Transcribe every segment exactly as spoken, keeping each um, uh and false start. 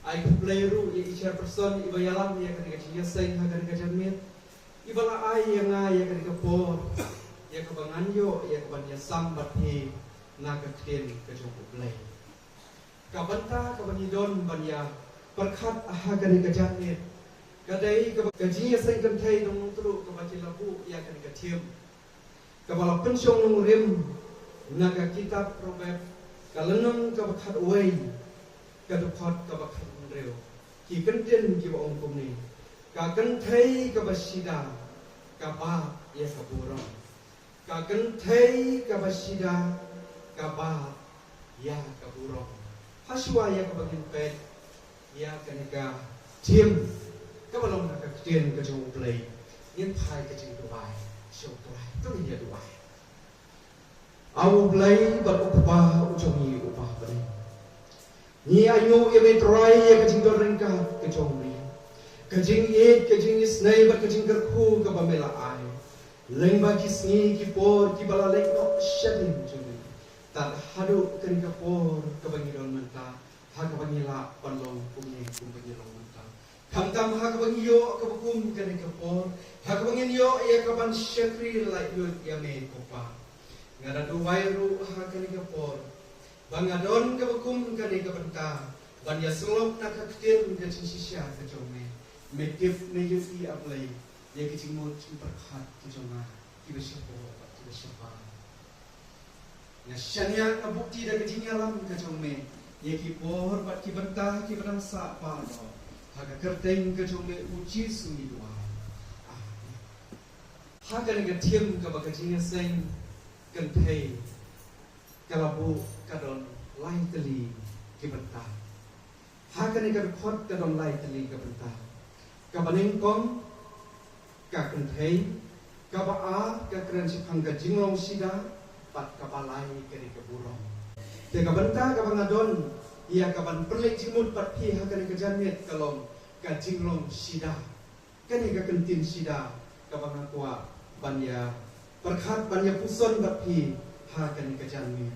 Ai khublei ruh ïa i chairperson iba ïalam ïa kane ka jingïaseng ha kane ka janmiet, iba la ai ïa nga ïa kane ka por ïa kaba ngan ïoh ïa kaban ïasam bad phi na ka ktien ka jong U Blei. Ka bynta kaba ngi don ban ïa pyrkhat ha kane ka janmiet ka dei kaba ka jingïaseng kynthei Nongtruh kaba ki la buh ïa kane ka theme kaba la pynshong nongrim na ka kitab Proverb, ka lynnong kaba khatwei, ka dkhot kaba khathynriew. Ki kyntien kiba ong kumne: Ka kynthei kaba shida ka bad ïa ka burom. Ka kynthei kaba shida ka bad ïa ka burom. Hashwa ïa kaba ngin peit ïa kane ka theme kaba long na ka ktien ka jong U Blei, ngin phai ka jingduwai sha U Trai. To ngin ïa duwai. A U Blei bad U Kpa u jong ngi uba ha bneng, ngi ainguh ïa me Trai ïa ka jingdon ryngkat ka jong me, ka jingïeit, ka jingisynei bad ka jingkyrkhu kaba me la ai lyngba ki sngi ki por kiba la leit noh shadien jong me, tad haduh kane ka por kaba ngi don mynta, ha kaba ngi lah ban long kumne kumba ngi long mynta. Khamtam ha kaba ngi ïoh kaba kum kane ka por, ha kaba ngin ïoh ïa kaban shakri laitluid ïa me ko Pa. Nga da duwai ruh ha kane ka por ba nga don kaba kum kane ka bynta ban ïa sylok na ka ktien ka jingshisha ka jong me. Me tip, me ïohi A Blei ïa ki jingmut jingpyrkhat ki jong nga kiba shapoh bad kiba shaphang. Nga shaniah, nga buhti da ka jingïalam ka jong me ïa ki por bad ki bynta kiba dang sah baroh. Ha ka kyrteng ka jong me U Jisu ngi duwai. Amen. Ha kane ka theme kaba ka jingïaseng kynthei ka la buh ka don lai tylli ki bynta. Ha kane ka dkhot ka don lai tylli ka bynta. Kaba nyngkong ka kynthei, kaba ar ka kren shaphang ka jinglong shida, bad kaba lai ka dei ka burom. Te ka bynta kaba nga don ïa kaban pynleit jingmut bad phi ha kane ka janmiet ka long ka jinglong shida. Kane ka kyntien shida kaba nga kwah ban ïa pyrkhat, ban ïa puson bad phi ha kane ka janmiet.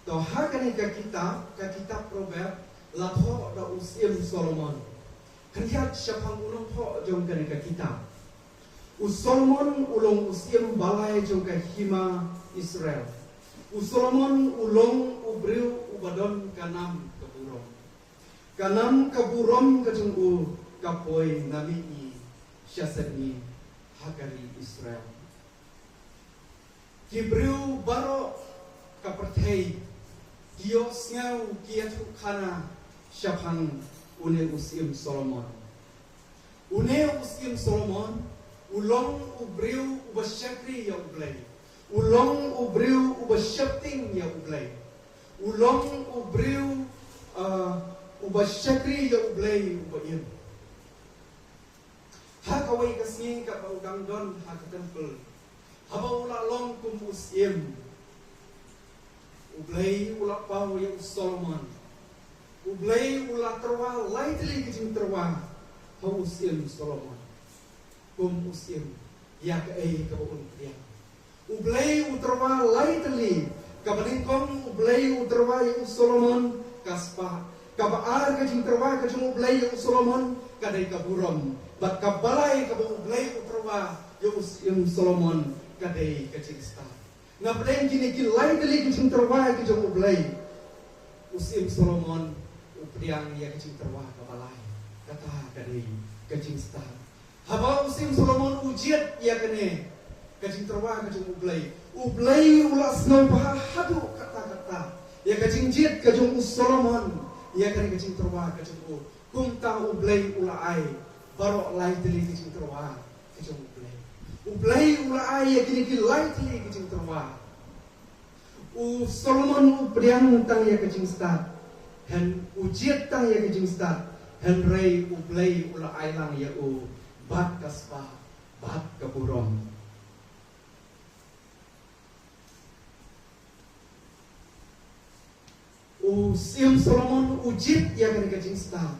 To ha kane ka kitab, ka kitab Proverb, la thoh da u Syiem Solomon. Khyndiat shaphang u nongthoh jong kane ka kitab. U Solomon u long u syiem balai jong ka hima Israel. U Solomon u long u briew uba don ka nam ka burom. Ka nam ka burom ka jong u ka poi na mihngi sha sepngi ha ka ri Israel. Ki briew baroh ka pyrthei ki ïohsngew, ki ïathuhkhana shaphang une u Syiem Solomon. Une u Syiem Solomon u long u briew uba shakri ïa U Blei. U long u briew uba sheptieng ïa U Blei. U long u briew, ah, uba shakri ïa U Blei uba im. Ha kawei ka sngi katba u dang don ha ka temple, haba u la long kum u syiem, U Blei u la paw ïa u Solomon. U Blei u la tyrwa lai tylli ki jingtyrwa ha u Syiem Solomon. Kum u syiem, ïa kaei kaba un pdiang. U Blei u tyrwa lai tylli. Kaba nyngkong U Blei u tyrwa ïa u Solomon ka spah. Kaba ar ka jingtyrwa ka jong U Blei ïa u Solomon ka dei ka burom. Bad kaba lai kaba U Blei u tyrwa ïa u Syiem Solomon ka dei ka jingstad. Na pdeng kine ki lai tylli ki jingtyrwa ki jong U Blei, u Syiem Solomon u pdiang ïa ka jingtyrwa kaba lai. Kata ka dei ka jingstad. Haba u Syiem Solomon u jied ïa kane ka jingtyrwa ka jong U Blei, U Blei u la sngewbha haduh katta katta ïa ka jingjied ka jong u Solomon ïa kane ka jingtyrwa ka jong u. Kumta U Blei u la ai baroh lai tylli ki jingtyrwa ki jong U Blei. U Blei u la ai ïa kine ki lai tylli ki jingtyrwa. U Solomon u pdiang tang ïa ka jingstad, hynrei u jied tang ïa ka jingstad, hynrei U Blei u la ai lang ïa u bad ka spah bad ka burom. U Syiem Solomon u jied ïa kane ka jingstad.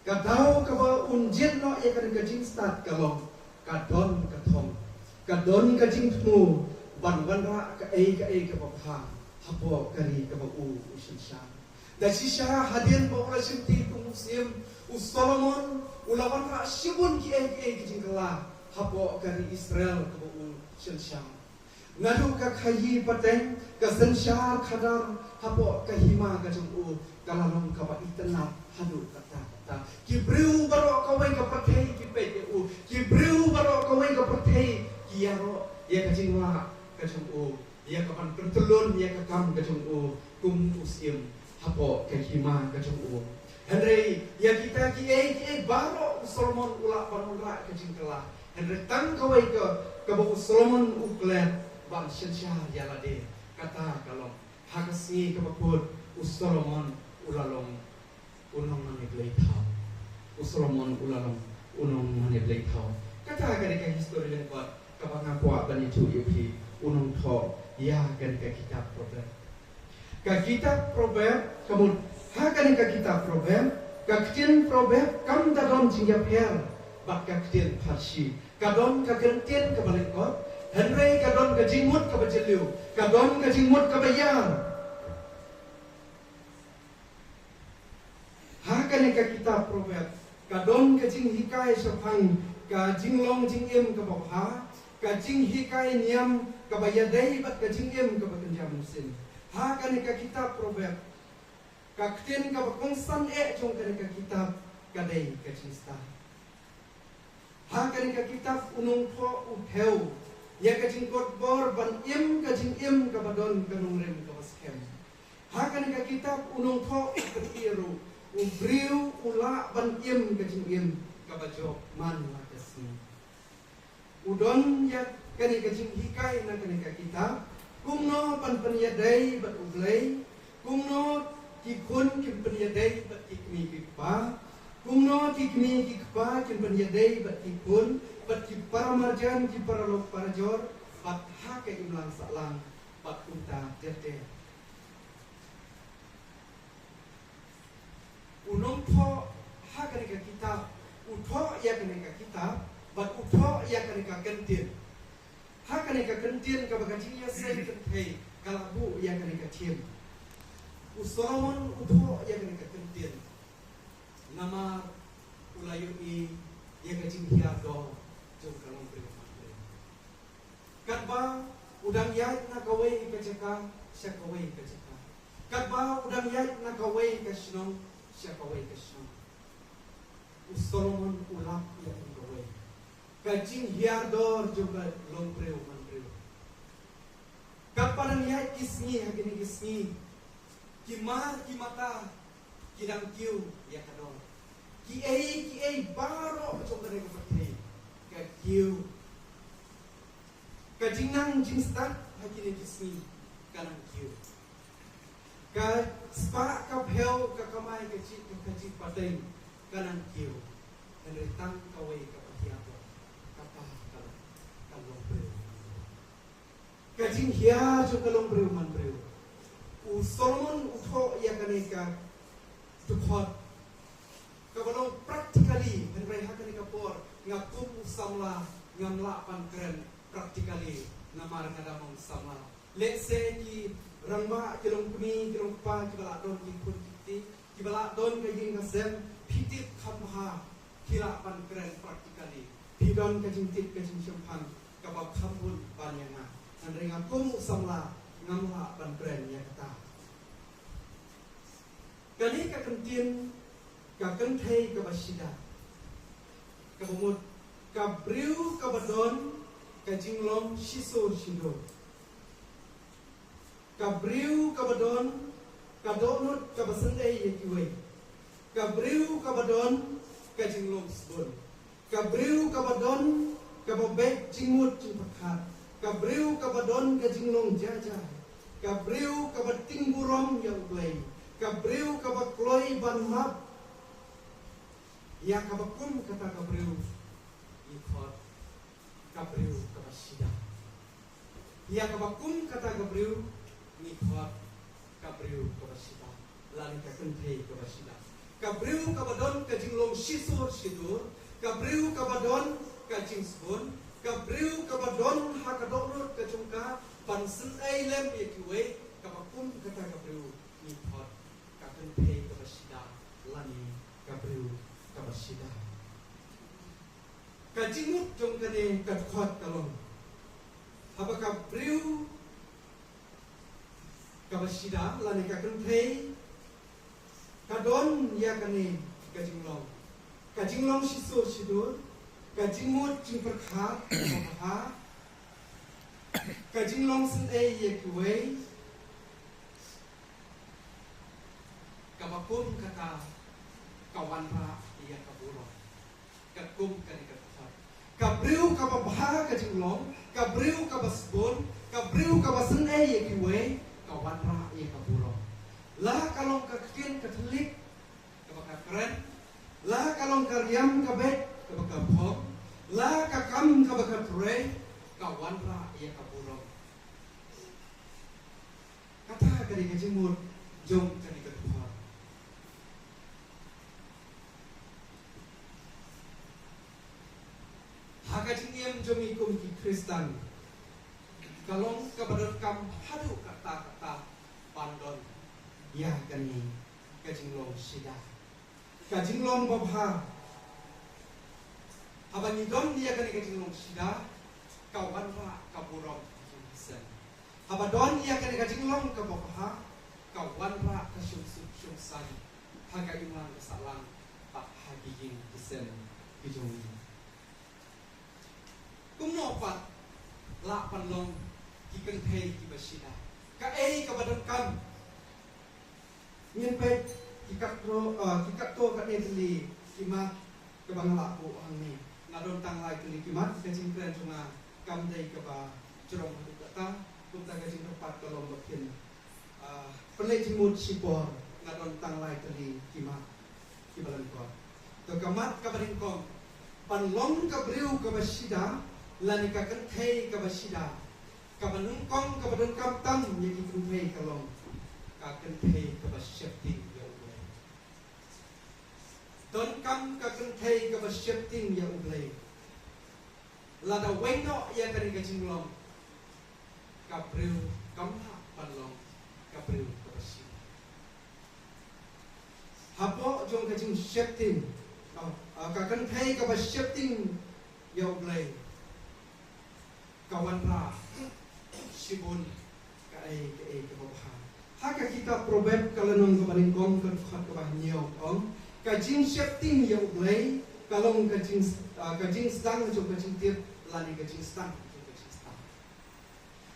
Ka daw kaba un jied noh ïa kane ka jingstad ka long ka don ka thong, ka don ka jingthmu ban wanrah kaei kaei kaba bha hapoh ka ri kaba u u synshar. Da shisha hadien ba u la shimti kum u syiem, U Solomon u la wanrah shibun kiei kiei ki jingkylla hapoh ka ri Israel kaba u synshar. Naduh ka khaii pateng, ka synshar khadar hapoh ka hima ka jong u ka la long kaba itynnad haduh katta katta. Ki briew baroh kawei ka pyrthei ki peit ïa u. Ki briew baroh kawei ka pyrthei ki ïaroh ïa ka jinglah ka jong u, ïa ka ban pyntyllun ïa ka kam ka jong u kum u syiem hapoh ka hima ka jong u. Hynrei ïa kita kiei kiei baroh u Solomon u lah ban wanrah ka jingkylla. Hynrei tang kawei ka, kaba u Solomon u klet ban synshar ïa lade, kata ka long ha ka sngi kaba kut u Solomon u la long u nongmane blei thaw. U Solomon u la long u nongmane blei thaw. Kata ka dei ka history lyngkot kaba nga kwah ban ïathuh ïa phi, u nongthoh ïa kane ka kitab Proverb. Ka kitab Proverb, ka mut, ha kane ka kitab Proverb, ka ktien Proverb kam da don jingïapher bad ka ktien Pharshi. Ka don ka kyntien kaba lyngkot, hynrei ka don ka jingmut kaba jylliew, ka don ka jingmut kaba ïar. Ha kane ka kitab Proverb, ka don ka jinghikai shaphang ka jinglong jingim kaba bha, ka jinghikai niam kaba ïadei bad ka jingim kaba kynja mynsiem. Ha kane ka kitab Proverb, ka ktien kaba kongsan eh jong kane ka kitab ka dei ka jingstad. Ha kane ka kitab u nongthoh u thew ïa ka jingkotbor ban im ka jingim kaba don ka nongrim kaba skhem. Ha kane ka kitab u nongthoh u kyrkieh ruh u briew u lah ban im ka jingim kaba jop man la ka sngi. U don ïa kane ka jinghikai na kane ka kitab, kumno ban pynïadei bad U Blei, kumno ki khun kin pynïadei bad ki kmie ki kpa, kumno ki kmie ki kpa kin pynïadei bad ki khun, bad ki paramarjan ki paralok parajor, bad ha ka imlang sahlang, bad kumta ter ter. U nongthoh ha kane ka kitab u thoh ïa kane ka kitab bad u thoh ïa kane ka kyntien. Ha kane ka kyntien kaba ka jingïaseng kynthei ka la buh ïa kane ka theme. U Solomon u thoh ïa kane ka kyntien namar u la ïohi ïa ka jinghiar dor jong ka longbriew manbriew. Katba u dang ïaid na kawei ka jaka sha kawei ka jaka, katba u dang ïaid na kawei ka shnong sha kawei ka shnong, u Solomon u lap ïa kawei ka jinghiar dor jong ka longbriew manbriew. Katba dang ïaid ki sngi ha kine ki sngi, ki mar ki mata ki dang kiew ïa ka dor. Kiei kiei baroh jong kane ka pyrthei ka kiew. Ka jingnang jingstad ha kine ki sngi ka nang kiew. Ka spah ka phew, ka kamai ka jingkajih pateng ka nang kiew. Hynrei tang kawei kaba hiar dor, kata ka long ka longbriew. Ka jinghiar jong ka longbriew manbriew. U Solomon u thoh ïa kane ka dkhot kaba long practically, hynrei ha kane ka por nga kum u samla ngam lah ban kren practically namar nga dang long samla. Lehse ki rangbah, ki longkmie, ki longkpa kiba lah don ki khun ki kti, kiba lah don ka ïing ka sem, phi tip kham bha, phi lah ban kren practically. Phi don ka jingtip ka jingshemphang kaba kham bun ban ïa nga. Hynrei nga kum u samla ngam lah ban kren ïa kata. Kane ka kyntien ka kynthei kaba shida, kaba mut ka briew kaba don ka jinglong shisur shidur. Ka briew kaba don ka dohnud kaba syndei ïa kiwei. Ka briew kaba don ka jinglong sbun. Ka briew kaba don kaba beit jingmut jingpyrkhat. Ka briew kaba don ka jinglong jai jai. Ka briew kaba tieng burom ïa U Blei. Ka briew kaba kloi ban map. Ïa kaba kum kata ka briew ngi khot ka briew kaba shida. Ïa kaba kum kata ka briew ngi khot ka briew kaba shida, lane ka kynthei kaba shida. Ka briew kaba don ka jinglong shisur shidur, ka briew kaba don ka jingsbun, ka briew kaba don ha ka dohnud ka jong ka ban syndei lem ïa kiwei, kaba kum kata ka briew ngi khot ka kynthei kaba shida lane ka briew kaba shida. Ka jingmut jong kane ka dkhot ka long, haba ka briew kaba shida lane ka kynthei ka don ïa kane ka jinglong, ka jinglong shisha shidur, ka jingmut jingpyrkhat kaba bha, ka jinglong sngewsih ïa kiwei, kaba kum kata ka wanrah ïa ka burom. Katkum kane ka dkhot, ka briew kaba bha ka jinglong, ka briew kaba sbun, ka briew kaba sngewsih ïa kiwei, ka wanrah ïa ka burom. La ka long ka ktien ka thylliej kaba ka kren, la ka long ka riam ka beit kaba ka phong, la ka kam kaba ka trei, ka wanrah ïa ka burom. Kata ka dei ka jingmut jong kane ka dkhot. Ha ka jingim jong ngi kum ki Khristan, ka long kaba donkam haduh katta katta ban don ïa kane ka jinglong shida, ka jinglong babha. Haba ngi don ïa kane ka jinglong shida, ka wanrah ka burom ha ki jong ki sem. Haba don ïa kane ka jinglong kaba bha, ka wanrah ka shong suk shong saiñ ha ka imlang ka sahlang bad ha ki ïing ki sem ki jong ngi. Kumno pat lah ban long ki kynthei kiba shida? Kaei kaba donkam? Ngin peit ki katto, ah, ki katto katne tylli ki mat kaba nga lah buh hangne. Nga don tang lai tylli ki mat, ka jingkren jong nga kam dei kaba jrong haduh katta, kumta ka jingkyrpad ka long ba phin, ah, pynleit jingmut shipor, nga don tang lai tylli ki mat kiba lyngkot. To ka mat kaba nyngkong, ban long ka briew kaba shida lane ka kynthei kaba shida, kaba nyngkong kaba donkam tam ïa ki kynthei ka long ka kynthei kaba sheptieng ïa U Blei. Donkam ka kynthei kaba sheptieng ïa U Blei. Lada weng noh ïa kane ka jinglong, ka briew kam lah ban long ka briew kaba shida. Hapoh jong ka jingsheptieng, ah, ah, ka kynthei kaba sheptieng ïa U Blei, ka wanrah shibun kaei kaei kaba bha. Ha ka kitab Proverb ka lynnong kaba nyngkong ka dkhot kaba hynñiew ka ong, ka jingsheptieng ïa U Blei ka long ka jing, ah, ka jingsdang jong ka jingtip lane ka jingsdang jong ka jingstad.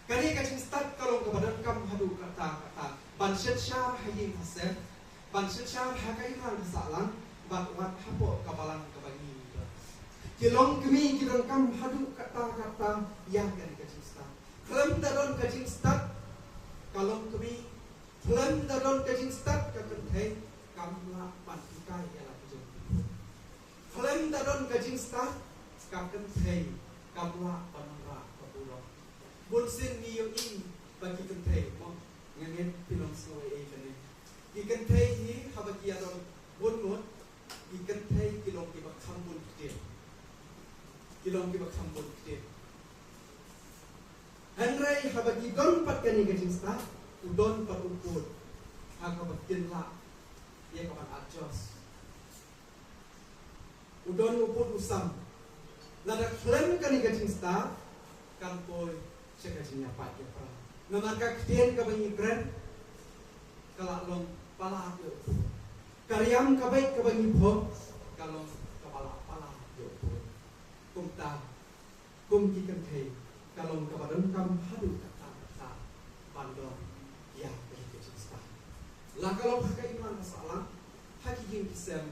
Kane ka jingstad ka long kaba donkam haduh katta katta ban synshar ha ïing ha sem, ban synshar ha ka imlang ka sahlang, bad wat hapoh ka balang kaba ngi don. Ki longkmie ki donkam haduh katta katta ïa kane ka jingstad. Khlem da don ka jingstad ka longkmie, khlem da don ka jingstad ka kynthei, kam lah ban hikai ïa la ki jong ki. Khlem da don ka jingstad ka kynthei, kam lah ban wanrah ka burom. Bunsien ngi ïohi ba ki kynthei, mo, nga ngeit phi long sngewsih ïa kane. Ki kynthei hi haba ki ïa don bun ngut, ki kynthei ki long kiba kham bun ktien. Ki long kiba kham bun ktien. Hynrei haba ki don pat kane ka jingstad, u don pat u pud ha kaba kin lah ïa ka ban adjust. U don u pud u sam. Lada khlem kane ka jingstad, kan poi sha ka jingïapait ïapra. Namar ka ktien kaba ngi kren ka la long palat ïa u pud. Ka riam ka beit kaba ngi phong ka long kaba la palat ïa u pud. Kumta, kum ki kynthei, ka long kaba donkam haduh katta katta ban don ïa ka jingstad. La ka long ha ka imlang ka sahlang, ha ki ïing ki sem,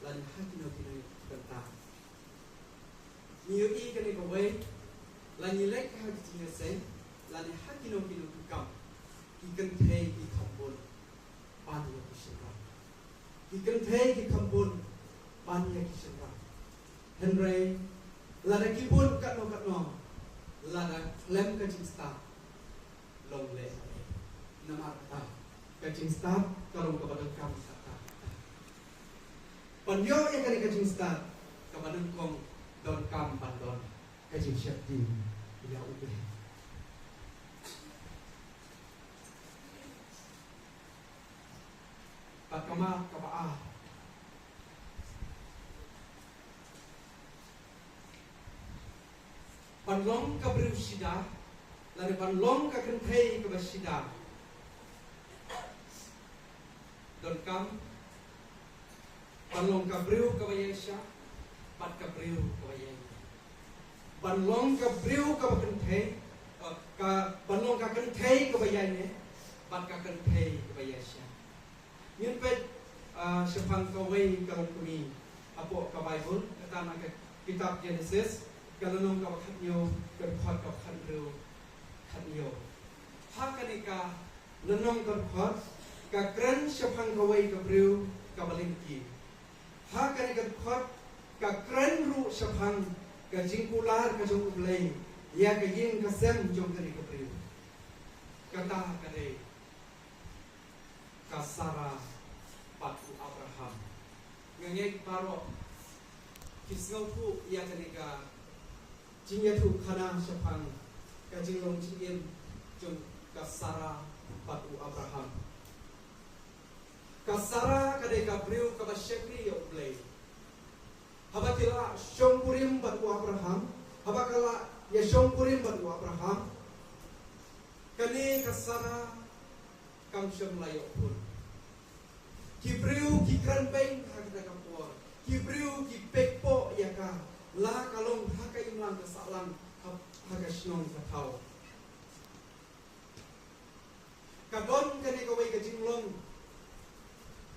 lane ha kino kino ki bynta. Ngi ïohi kane kawei, la ngi leit ha ki jingïaseng, lane ha kino kino ki kam, ki kynthei ki kham bun ban ïa ki shynrang. Ki kynthei ki kham bun ban ïa ki shynrang. Hynrei lada ki bun katno katno, lada khlem ka jingstad, long leh. Namar kata, ka jingstad ka long kaba donkam katta katta. Ban ïoh ïa kane ka jingstad, kaba nyngkong donkam ban don ka jingsheptieng ïa U Blei. Bad ka mat kaba ar, long ka briew shida, lane ban long ka kynthei kaba shida. Donkam ban long ka briew kaba ïaishah bad ka briew kaba ïaineh. Ban long ka briew kaba kynthei, eh, ka ban long ka kynthei kaba ïaineh bad ka kynthei kaba ïaishah. Ngin peit, ah, shaphang kawei ka longkmie hapoh ka Baibl, kata na ka kitab Genesis, ka lynnong kaba khathynñiew, ka dkhot kaba khathynriew, khathynñiew. Ha kane ka lynnong ka dkhot, ka kren shaphang kawei ka briew kaba lyngkhi. Ha kane ka dkhot, ka kren ruh shaphang ka jingkular ka jong U Blei ïa ka ïing ka sem jong kane ka briew. Kata ka dei ka Sara bad u Abraham. Nga ngeit baroh phi sngewthuh ïa kane ka jingïathuhkhana shaphang ka jinglong jingim jong ka Sara bad u Abraham. Ka Sara ka dei ka briew kaba shakri ïa U Blei. Haba ki la shongkurim bad u Abraham, haba ka la ïa shongkurim bad u Abraham, kane ka Sara kam shym la ïoh khun. Ki briew ki kren beiñ ha kata ka por. Ki briew ki peit poh ïa ka, la ka long ha ka imlang ka sahlang, ha, ha ka shnong ka thaw. Ka don kane kawei ka jinglong,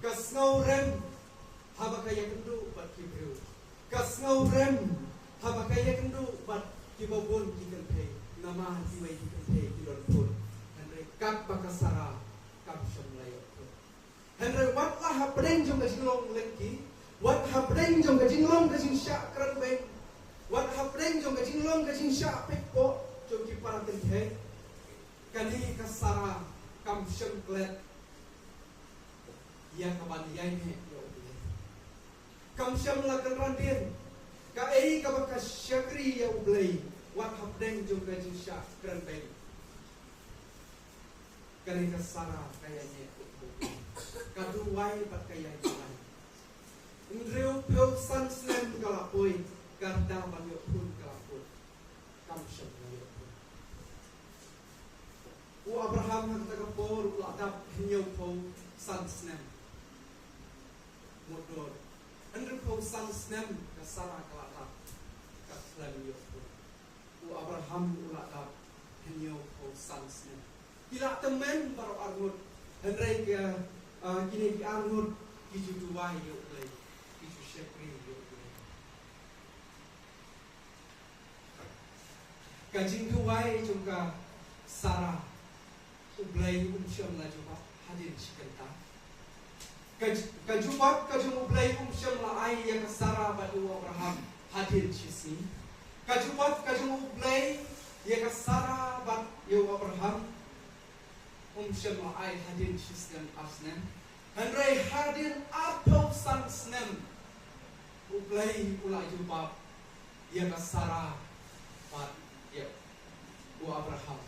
ka sngewrem haba ka ïakynduh bad ki briew. Ka sngewrem haba ka ïakynduh bad kiba bun ki kynthei. Namar kiwei ki kynthei ki don khun. Hynrei katba ka Sara kam shym la ïoh khun. Hynrei wat la hapdeng jong ka jinglong lyngkhi, wat hapdeng jong ka jinglong ka jingshah kren beiñ, wat hapdeng jong ka jinglong ka jingshah peit poh jong ki para kynthei, kane ka Sara kam shym klet ïa ka ban ïaineh ïa U Blei. Kam shym la kynran dien kaei kaba ka shakri ïa U Blei, wat hapdeng jong ka jingshah kren beiñ. Kane ka Sara ka ïaineh, ka duwai bad ka ïai duwai. Hynriewphew san snem ka la poi, ka rta ban ïoh khun ka la kut. Kam shym la ïoh khun. U Abraham ha kata ka por u la dap hynñiewphew san snem. Mutdur. Hynriewphew san snem ka Sara ka la dap, ka khlem ïoh khun. U Abraham u la dap hynñiewphew san snem. Ki la tymmen baroh arngut. Hynrei ka, ah, kine ki arngut ki ju duwai ïa U Blei, ki ju shakri ïa U Blei. Ka jingduwai jong ka Sara, U Blei um shym la jubab hadien shi kynta. Ka, ka jubab ka jong U Blei um shym la ai ïa ka Sara bad ïa u Abraham hadien shi sngi. Ka jubab ka jong U Blei ïa ka Sara bad ïa u Abraham um shym la ai hadien shi snem ar snem. Hynrei hadien arphew san snem U Blei u la jubab ïa ka Sara bad ïa u Abraham.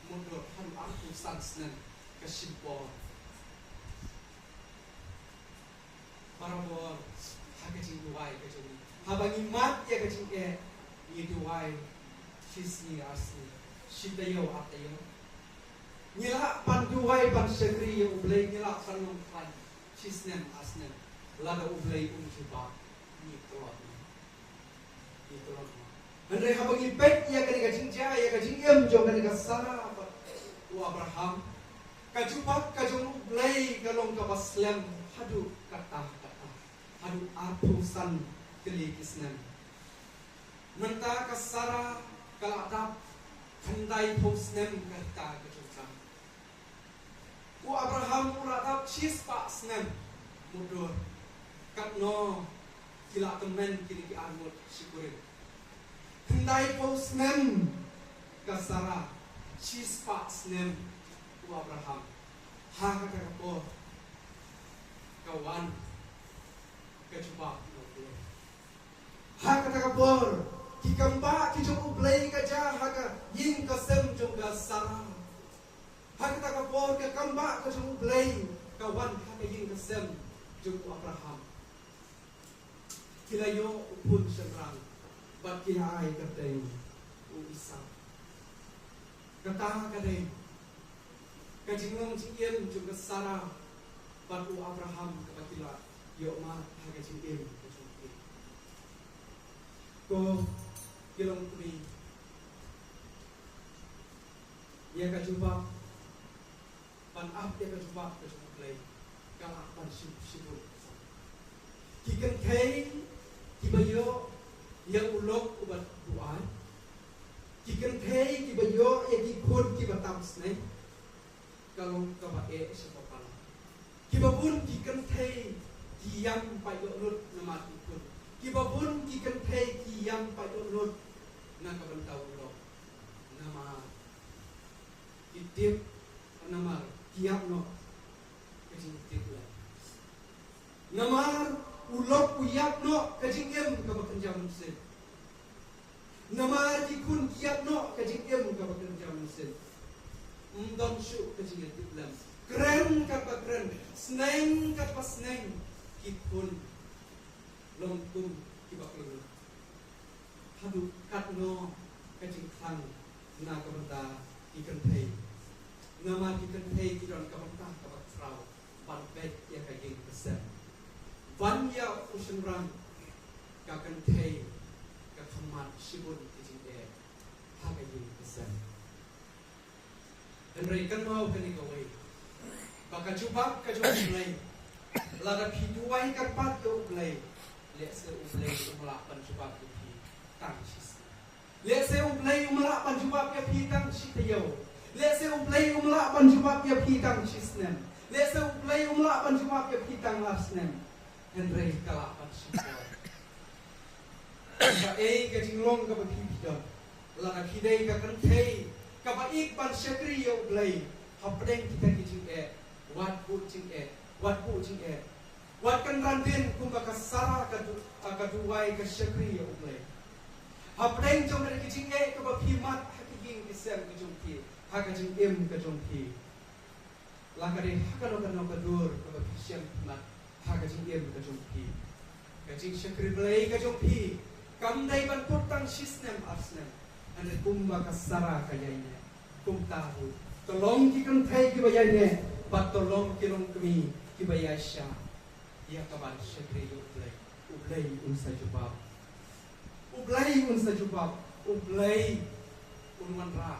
Mutdur haduh arphew san snem ka shim por. Barabor ha ka jingduwai ka jong ngi, haba ngi mad ïa ka jingeh, ngi duwai shi sngi ar sngi, shi taïew ar taïew. Ngi lah ban duwai ban shakri ïa U Blei, ngi lah ban long khlaiñ shi snem ar snem. Lada U Blei um jubab, ngi tlot noh. Ngi tlot noh. Hynrei haba ngi peit ïa kane ka jingjia, ïa ka jingim jong kane ka Sara bad u Abraham, ka jubab ka jong U Blei ka long kaba slem haduh katta katta, haduh arphew san tylli ki snem. Mynta ka Sara ka la dap khyndaiphew snem ka rta ka jong ka. U Abraham u la dap shispah snem. Mutdur, katno ki la tymmen kine ki arngut shikurim. Khyndaiphew snem ka Sara, shispah snem u Abraham. Ha kata ka por ka wan ka jubab na U Blei. Ha kata ka por ki kambah ki jong U Blei ka jia ha ka ïing ka sem jong ka Sara. Ha kata ka por ka kambah ka jong U Blei ka wan ha ka ïing ka sem jong u Abraham. Ki la ïoh u khun shynrang bad ki la ai kyrteng u Isaak. Kata ka dei ka jinglong jingim jong ka Sarah bad u Abraham kaba ki la ïoh mad ha ka jingim ka jong ki. Ko ki longkmie, ïa ka jubab, ban ap ïa ka jubab ka jong U Blei, ka lah ban shim shibun. Ki kynthei kiba ïoh ïa u lok uba duwai, ki kynthei kiba ïoh ïa ki khun kiba tam sneng, ka long kaba eh sha ka pala. Kiba bun ki kynthei ki ïam paidbah lut namar ki khun. Kiba bun ki kynthei ki ïam paidbah lut na ka bynta u lok. Namar ki tip, namar ki ïap noh ka jingtip lem. Namar u lok u ïap noh ka jingim kaba kynja mynsiem. Namar ki khun ki ïap noh ka jingim kaba kynja mynsiem. Ym don shuh ka jingïatiplem. Kren katba kren, sneng katba sneng, ki khun long kum kiba kloi. Haduh katno ka jingkhang na ka bynta ki kynthei. Namar ki kynthei ki don ka bynta kaba khraw ban peit ïa ka ïing ka sem. Ban ïa u shynrang, ka kynthei ka kham mad shibun ki jingeh ha ka ïing ka sem. Hynrei kynmaw kane kawei, ba ka jubab ka jong U Blei, lada phi duwai kyrpad ïa U Blei, lehse U Blei um lah ban jubab ïa phi tang shisien. Lehse U Blei um lah ban jubab ïa phi tang shi taïew. Lehse U Blei um lah ban jubab ïa phi tang shi snem. Lehse U Blei um lah ban jubab ïa phi tang ar snem. Hynrei ka lah ban shim por. Kaei ka jinglong kaba phi phi don, lada phi dei ka kynthei kaba ïeit ban shakri ïa U Blei, hapdeng kita ki jingeh, wat buh jingeh, wat buh jingeh. Wat kynran dien kumba ka Sarah ka du-, ka duwai ka shakri ïa U Blei. Hapdeng jong kane ka jingeh kaba phi mad ha ka ïing ka sem ka jong phi, ha ka jingim ka jong phi, la ka dei ha kano kano ka dur kaba phi shem phi mad ha ka jingim ka jong phi, ka jingshakri Blei ka jong phi kam dei ban kut tang shi snem ar snem. Hynrei kumba ka Sarah ka ïaineh, kumta ruh to long ki kynthei kiba ïaineh, bad to long ki longkmie kiba ïaishah ïa ka ban shakri ïa U Blei. U Blei un sa jubab. U Blei un sa jubab. U Blei un wanrah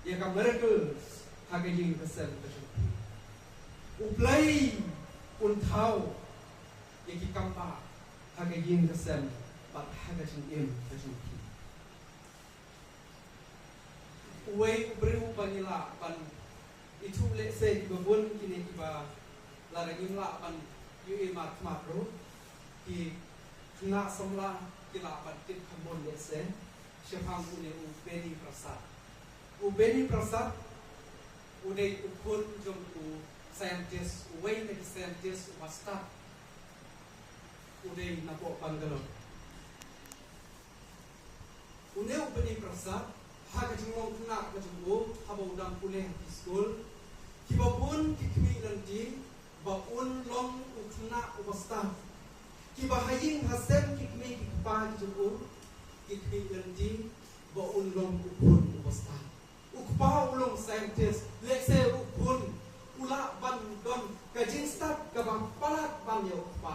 ïa ka miracles ha ka ïing ka sem ka jong phi. U Blei un thaw ïa ki kam ba ha ka ïing ka sem bad ha ka jingim ka jong phi. Uwei u briew ba ngi lah ban ithuh lehse kiba bun kine kiba lada ngim lah ban ïohi markhmat ruh, ki khynnah samla ki lah ban tip kham bun lehse shaphang une u Benny Prasad. U Benny Prasad u dei u khun jong u scientist, uwei na ki scientist uba stad, u dei napoh Bangalore. Une u Benny Prasad, ha ka jinglong khynnah ka jong u, haba u dang pule ha ki skul, kiba bun ki khmih lynti ba un long u khynnah uba stad. Kiba ha ïing ha sem ki kmie ki kpa ki jong u ki khmih lynti ba un long u khun uba stad. U kpa u long scientist, lehse u khun u lah ban don ka jingstad kaba palat ban ïa u kpa.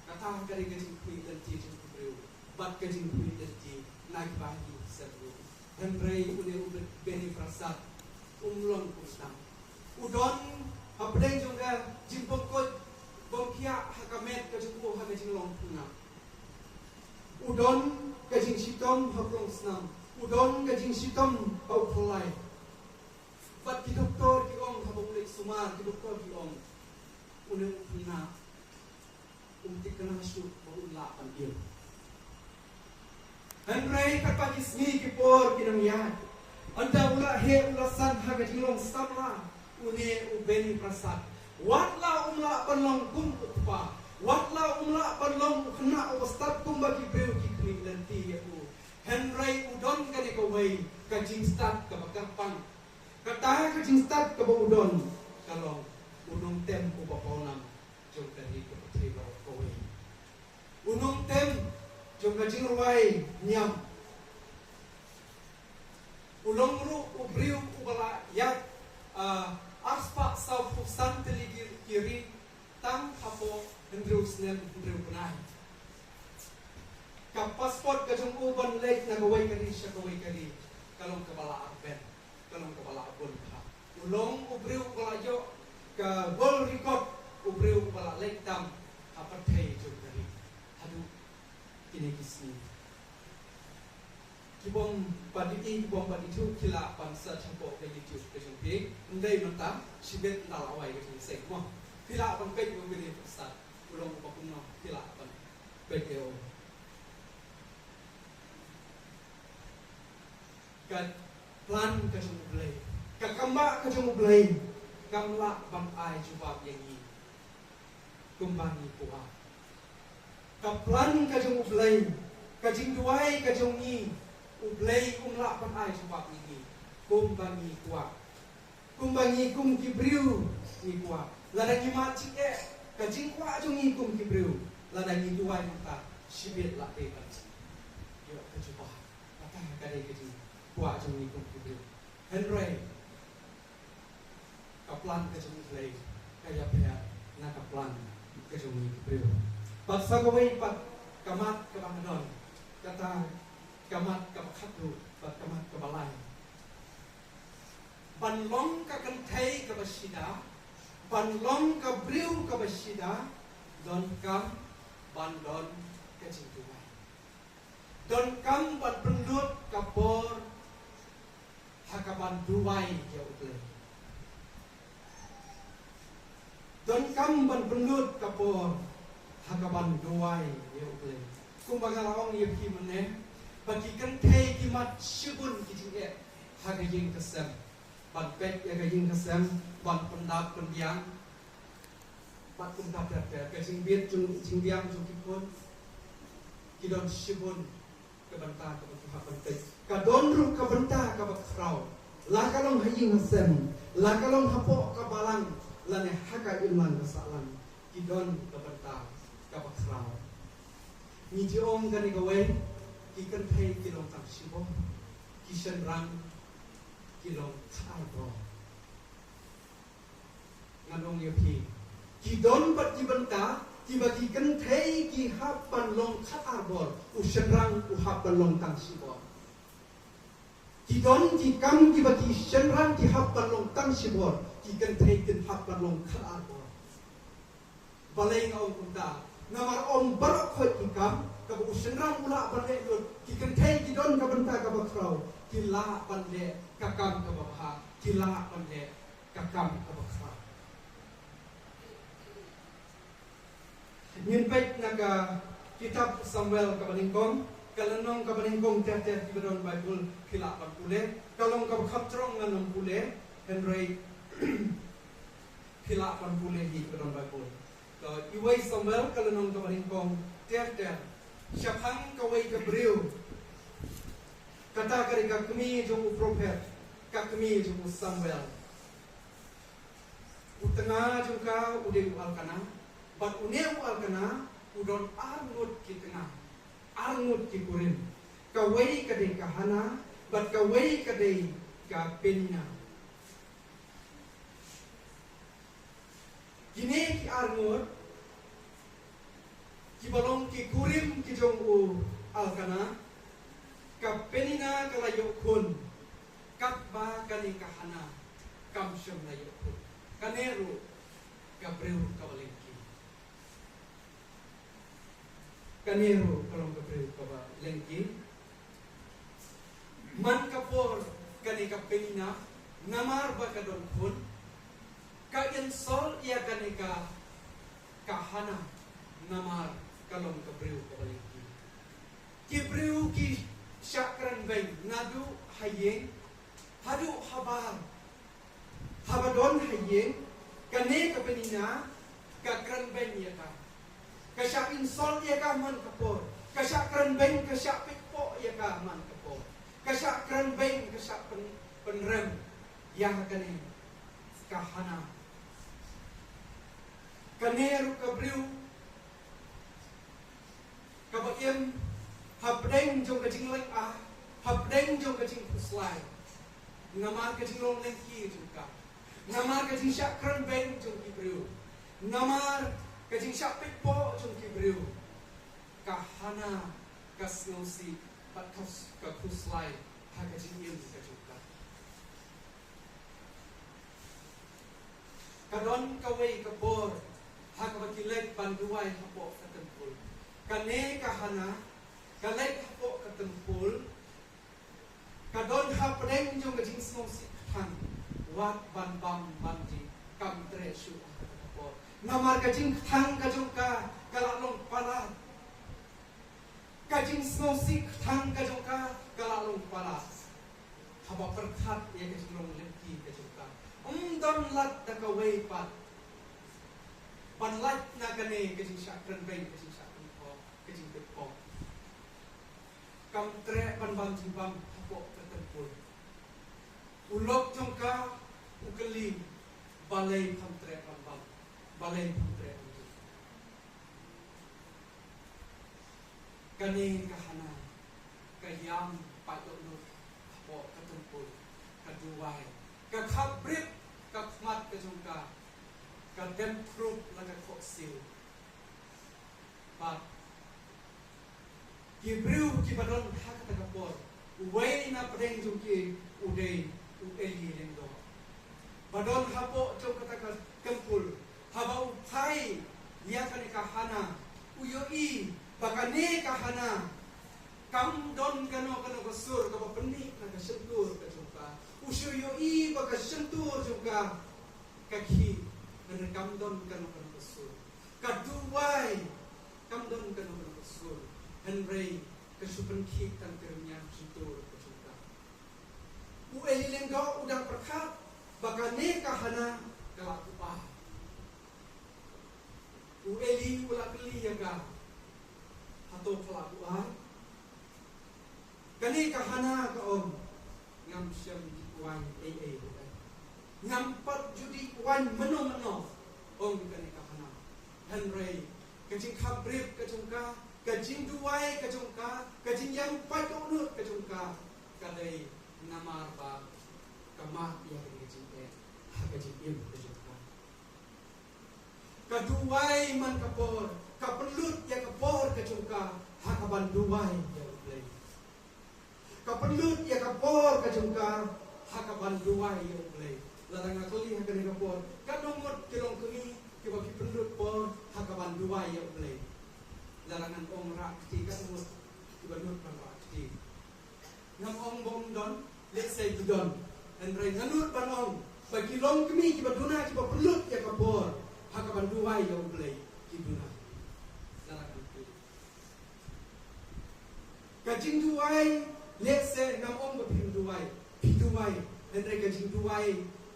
Kata ka dei ka jingkhmih lynti jong u briew bad ka jingkhmih lynti na kiba ha ïing ha sem ruh. Hynrei une u Benny Prasad um long kumta. U don hapdeng jong ka jingpynkhuid bym khiah ha ka met ka jong u ha ka jinglong khynnah. U don ka jingshitom ha u plongsnam. U don ka jingshitom ha u phyllai. Bad ki doktor ki ong, haba u leit sumar, ki doktor ki ong, une u khynnah um thikna shuh ba un lah ban im. Hynrei katba ki sngi ki por ki nang ïaid, ynda u la heh u la san ha ka jinglong samla une u Benny Prasad, wat la um lah ban long kum u kpa, wat la um lah ban long u khynnah uba stad kumba ki briew ki khmih lynti ïa u, hynrei u don kane kawei ka jingstad kaba kyrpang. Kata ka jingstad kaba u don ka long u nongtem uba pawnam jong ka ri ka pyrthei baroh kawei. U nongtem jong ka jingrwai niam. U long ruh u briew uba la ïaid, ah, arspah sawphew san tylli ki, ki ri tang hapoh hynriew snem hynriew bnai. Ka passport ka jong u ban leit na kawei ka ri sha kawei ka ri ka long kaba la arben, ka long kaba la bun bha. U long u briew uba la ïoh ka world record, u briew uba la leit tam ha pyrthei jong ka ri. Haduh kine ki sngi. Ki bym pat ïohi, ki bym pat ithuh, ki lah ban search hapoh ka YouTube ka jong phi. Ym dei mynta, shibit ynda la wai ka jingïaseng mo. Phi lah ban peit ïa u kane u stad. U long uba kumno, phi lah ban peit ïa u. Ka plan ka jong U Blei, ka kam ba ka jong U Blei kam lah ban ai jubab ïa ngi kumba ngi kwah. Ka plan ka jong U Blei, ka jingduwai ka jong ngi, U Blei um lah ban ai jubab ïa ngi kumba ngi kwah. Kumba ngi kum ki briew ngi kwah. Lada ngi mad jingeh, ka jingkwah jong ngi kum ki briew, lada ngi duwai mynta, shibit lah dei ban ïoh ka jubab. Kata ka dei ka jingkwah jong ngi kum ki briew. Hynrei ka plan ka jong U Blei ka ïapher na ka plan ka jong ngi ki briew. Bad sa kawei pat ka mat kaba nga don, kata ka mat kaba khatduh bad ka mat kaba lai. Ban long ka kynthei kaba shida, ban long ka briew kaba shida, donkam ban don ka jingduwai. Donkam ban pynlut ka por ha kaban duwai ïa U Blei. Donkam ban pynlut ka por ha kaban duwai ïa U Blei. Kumba nga la ong ïa phi mynne, ba ki kynthei ki mad shibun ki jingeh ha ka ïing ka sem. Ban peit ïa ka ïing ka sem, ban pyndap pynbiang, bad kumta ter ter, ka jingbit jong, jingbiang jong ki khun. Ki don shibun ka bynta kaba ki hap ban peit. Ka don ruh ka bynta kaba khraw. La ka long ha ïing ha sem, la ka long hapoh ka balang, lane ha ka imlang ka sahlang, ki don ka bynta kaba khraw. Ngi ju ong kane kawei, ki kynthei ki long tang shibun, ki shynrang ki long khatarbor. Ngan ong ïa phi, ki don bad ki bynta kiba ki kynthei ki hap ban long khatarbor, u shynrang u hap ban long tang shibun. Ki don ki kam kiba ki shynrang ki hap ban long tang shibun, ki kynthei kin hap ban long khatarbor. Balei nga ong kumta? Namar ym baroh khoit ki kam kaba u shynrang u lah ban leh lut, ki kynthei ki don ka bynta kaba khraw, ki lah ban leh ka kam kaba bha, ki lah ban leh ka kam kaba khraw. Ngin peit na ka kitab Samuel kaba nyngkong, ka lynnong kaba nyngkong, ter ter kiba don Baibl phi lah ban pule, ka long kaba kham jrong ngan ym pule, hynrei phi lah ban pule hi kiba don Baibl. Ka Iwei Samuel ka lynnong kaba nyngkong, ter ter. Shaphang kawei ka briew, kata ka dei ka kmie jong u prophet, ka kmie jong u Samuel. U tnga jong ka u dei u Elkana, bad une u Elkana u don ar ngut ki tnga, ar ngut ki kurim. Kawei ka dei ka Hana, bad kawei ka dei ka Penina. Kine ki ar ngut kiba long ki kurim ki jong u Elkana, ka Penina ka la ïoh khun, katba kane ka Hana kam shym la ïoh khun. Kane ruh ka briew kaba lyngkhi. Kane ruh ka long ka briew kaba lyngkhi. Man ka por kane ka Penina, namar ba ka don khun, ka insult ïa kane ka, ka Hana, namar ka long ka briew kaba lyngkhi. Ki briew ki shah kren beiñ naduh ha ïing haduh habar. Haba don ha ïing, kane ka Penina ka kren beiñ ïa ka. Ka shah insult ïa ka man ka por. Ka shah kren beiñ, ka shah peit poh ïa ka man ka por. Ka shah kren beiñ, ka shah pyn-, pynrem ïa kane ka Hana. Kane ruh ka briew kaba im, Hapdeng jong ka jingleh ah, hapdeng jong ka jingkhuslai, namar ka jinglong lynti jong ka, namar ka jingshah kren beiñ jong ki briew, namar ka jingshah peit poh jong ki briew, ka Hana ka sngewsih bad ka, ka khuslai ha ka jingim ka jong ka. Ka don kawei ka por ha kaba ki leit ban duwai hapoh ka templ. Kane ka Hana ka leit hapoh ka templ. Ka don hapdeng jong ka jingsngewsih kthang, wat ban bam ban dih, kam treh shuh ha kata ka por. Namar ka jingkthang ka jong ka ka la long palat. Ka jingsngewsih kthang ka jong ka ka la long palat. Haba pyrkhat ïa ka jinglong lynti ka jong ka, ym don lad da kawei pat ban lait na kane ka jingshah kren beiñ, ka jingshah kren poh, ka jingpeit poh. Kam treh ban bam jingbam hapoh ka templ. U lok jong ka u kylli, balei pham treh ban bam, balei pham treh ban dih. Kane ka Hana ka ïam paid dohnud hapoh ka templ, ka duwai, ka khap brip ka khmat ka jong ka, ka dem khrup la ka khohsiew. Bad ki briew kiba don ha kata ka por, uwei na pdeng jong ki u dei u Eli Lyngdoh, ba don hapoh jong kata ka templ. Haba u phai ïa kane ka Hana, u ïohi ba kane ka Hana kam don kano kano ka sur kaba pynmih na ka shyntur ka jong ka. U shu ïohi ba ka shyntur jong ka ka khih, hynrei kam don kano kano ka sur. Ka duwai, kam don kano kano ka sur, hynrei ka shu pynkhih tang ka rynïeng shyntur ka jong ka. U Eli Lyngdoh u dang pyrkhat ba kane ka Hana ka la duwai. U Eli u la kylli ïa ka, hato pha la duwai? Kane ka Hana ka ong, ngam shym ju duwai ei ei ruh. Ngam pat ju duwai mynno mynno, ong kane ka Hana. Hynrei ka jingkhap brip ka jong ka, ka jingduwai ka jong ka, ka jingïam paid dohnud ka jong ka, ka dei namar ba ka mad ïa kane ka jingeh ha ka jingim ka jong ka. Ka duwai man ka por, ka pynlut ïa ka por ka jong ka ha ka ban duwai ïa U Blei. Ka pynlut ïa ka por ka jong ka ha ka ban duwai ïa U Blei. Lada nga kylli ha kane ka por, katno ngut ki longkmie kiba ki pynlut por ha ka ban duwai ïa U Blei? Lada ngan ong rah kti, katno ngut kiba nud ban rah kti? Ngam ong ba ym don, lehse ki don. Hynrei nga nud ban ong ba ki longkmie kiba duna, kiba pynlut ïa ka por ha ka ban duwai ïa U Blei, ki duna. Lada ngan kylli, ka jingduwai, lehse ngam ong ba phim duwai, phi duwai. Hynrei ka jingduwai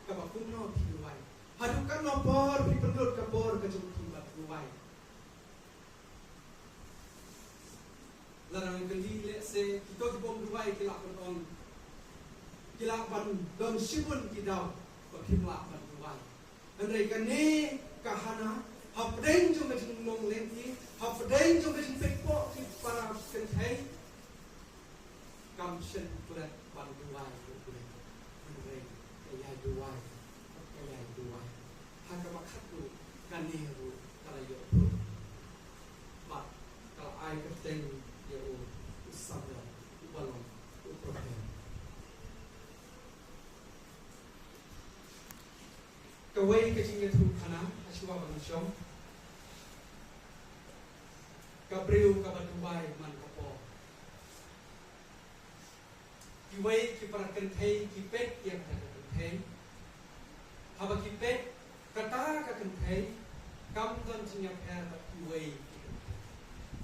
kaba kumno phi duwai? Haduh katno por phi pynlut ka por ka jong phi ban duwai? Lada ngan kylli, lehse kito ki bym duwai ki lah ban ong, ki lah ban don shibun ki daw ba phim lah ban duwai. Hynrei kane ka Hana, hapdeng jong ka jinglong lynti, hapdeng jong ka jingpeit poh ki para kynthei, kam sngewklet ban duwai ïa U Blei. Hynrei ka ïai duwai, ka ïai duwai. Ha kaba khatduh kane ruh ka la ïoh put. Bad ka la ai kyrteng ïa u, u Samuel, uba long u prophet. Kawei ka jingïathuhkhana ha shuwa ba ngan shong. Ka briew kaba duwai man ka por. Kiwei ki para kynthei ki peit ïa kata ka kynthei. Haba ki peit kata ka kynthei, kam don jingïapher bad kiwei ki kynthei.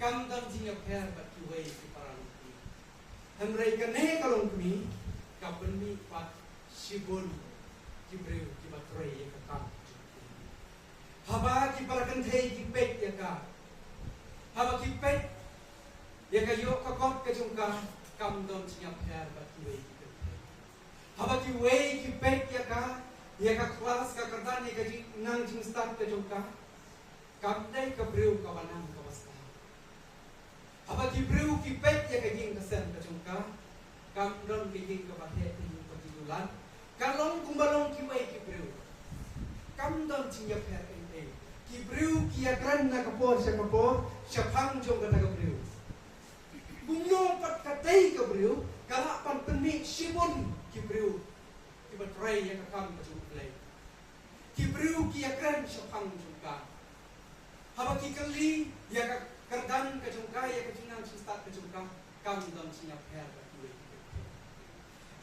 Kam don jingïapher bad kiwei ki para longkmie. Hynrei kane ka longkmie ka pynmih pat shibun ki briew kiba trei ïa ka kam. Haba ki para kynthei ki peit ïa ka, haba ki peit ïa ka ïoh ka kot ka jong ka, kam don jingïapher bad kiwei ki kynthei. Haba kiwei ki peit ïa ka, ïa ka klas, ka kyrdan, ïa ka jing, nang jingstad ka jong ka, kam dei ka briew kaba nang kaba stad. Haba ki briew ki peit ïa ka ïing ka sem ka jong ka, kam don ka ïing kaba heh te ïing kaba dulan. Ka long kumba long kiwei ki briew. Kam don jingïapher ei ei. Ki briew ki ïakren na ka por sha ka por shaphang jong kata ka briew. Kumno pat katei ka briew ka lah ban pynmih shibun ki briew kiba trei ïa ka kam ka jong U Blei. Ki briew ki ïakren shaphang jong ka. Haba ki kylli ïa ka kyrdan ka jong ka, ïa ka jingnang jingstad ka jong ka, kam don jingïapher bad kiwei ki briew.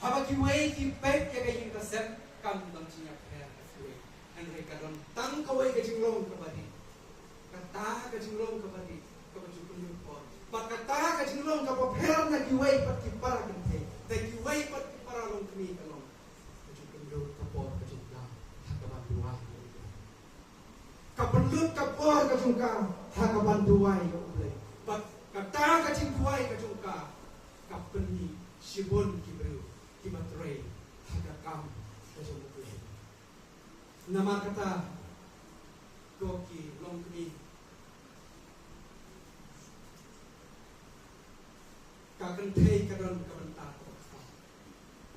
Haba kiwei ki peit ïa ka ïing ka sem, kam don jingïapher bad kiwei. Hynrei ka don tang kawei ka jinglong kaba dih. Kata ka jinglong kaba dih, kaba ju pynlut por. Bad kata ka jinglong kaba pher na kiwei pat ki para kynthei, na kiwei pat ki para longkmie ka long, ka ju pynlut ka por ka jong ka ha ka ban duwai ïa U Blei. Ka pynlut ka por ka jong ka ha ka ban duwai ïa U Blei. Bad kata ka jingduwai ka jong ka, ka pynmih shibun ki briew kiba trei ha ka kam ka jong U Blei. Namar kata, ko ki longkmie, ka kynthei ka don ka bynta kaba khraw.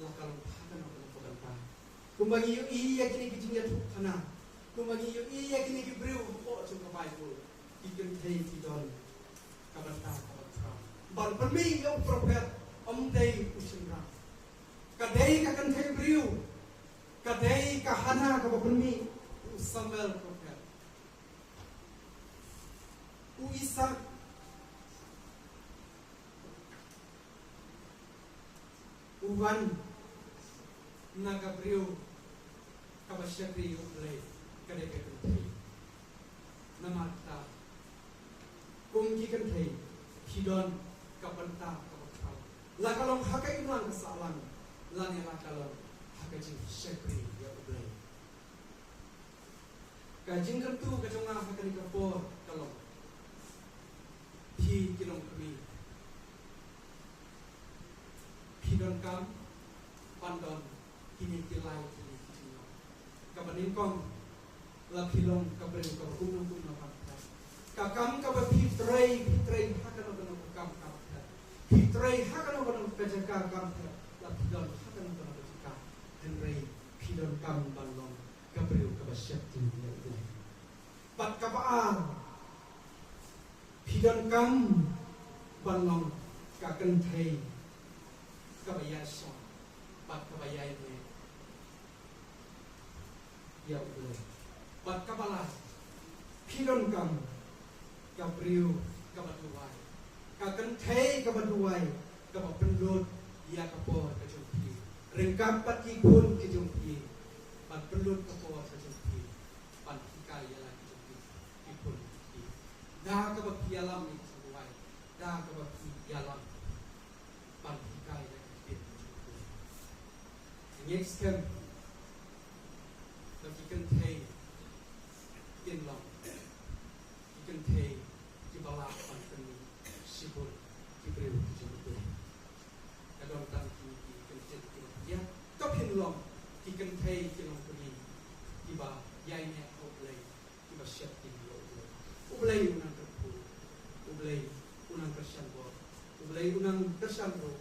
La ka long ha kano kano ka bynta. Kumba ngi ïohi ïa kine ki jingïathuhkhana, kumba ngi ïohi ïa kine ki briew hapoh jong ka Baibl, ki kynthei ki don ka bynta kaba khraw ban pynmih ïa u prophet, ym dei u shynrang. Ka dei ka kynthei briew, ka dei ka Hana kaba pynmih u Samuel prophet. U Isaak u wan na ka briew kaba shakri ïa U Blei, ka dei ka kynthei. Namar kata, kum ki kynthei, phi don ka bynta kaba khraw. La ka long ha ka imlang ka sahlang, lane la ka long ha ka jingshakri ïa U Blei. Ka jingkyntu ka jong nga ha kane ka por ka long, phi ki longkmie, phi donkam ban don kine ki lai kine ki jingïong. Kaba nyngkong, la phi long ka briew kaba kumno kumno ban pher. Ka kam kaba phi trei, phi trei ha kano kano ka kam, kam pher. Phi trei ha kano kano ka jaka, kam pher. La phi don ha kano kano ka jaka, hynrei phi donkam ban long ka briew kaba sheptieng ïa U Blei. Bad kaba ar, phi donkam ban long ka kynthei kaba ïaishong bad kaba ïaineh ïa U Blei. Bad kaba lai, phi donkam ka briew kaba duwai, ka kynthei kaba duwai, kaba pynlut ïa ka por ka jong phi ryngkat bad ki khun ki jong phi, bad pynlut ka por ka jong phi ban hikai ïa la ki jong phi, ki khun ki jong phi. Da kaba phi ïalam ïa ki jingduwai, da kaba phi ïalam ban hikai ïa ki jingduwai. Ngeit skhem ba ki kynthei kin long ki kynthei kiba lah ban pynmih shibun ki briew ki jong U Blei. Ka don tang kine ki kyntien kiba phi ïa, to phin long ki kynthei ki longkmie kiba ïaineh ha U Blei, kiba sheptieng ïa U Blei. U Blei u nang kyrkhu, U Blei u nang kyrshan bor, U Blei u nang kyrshan ruh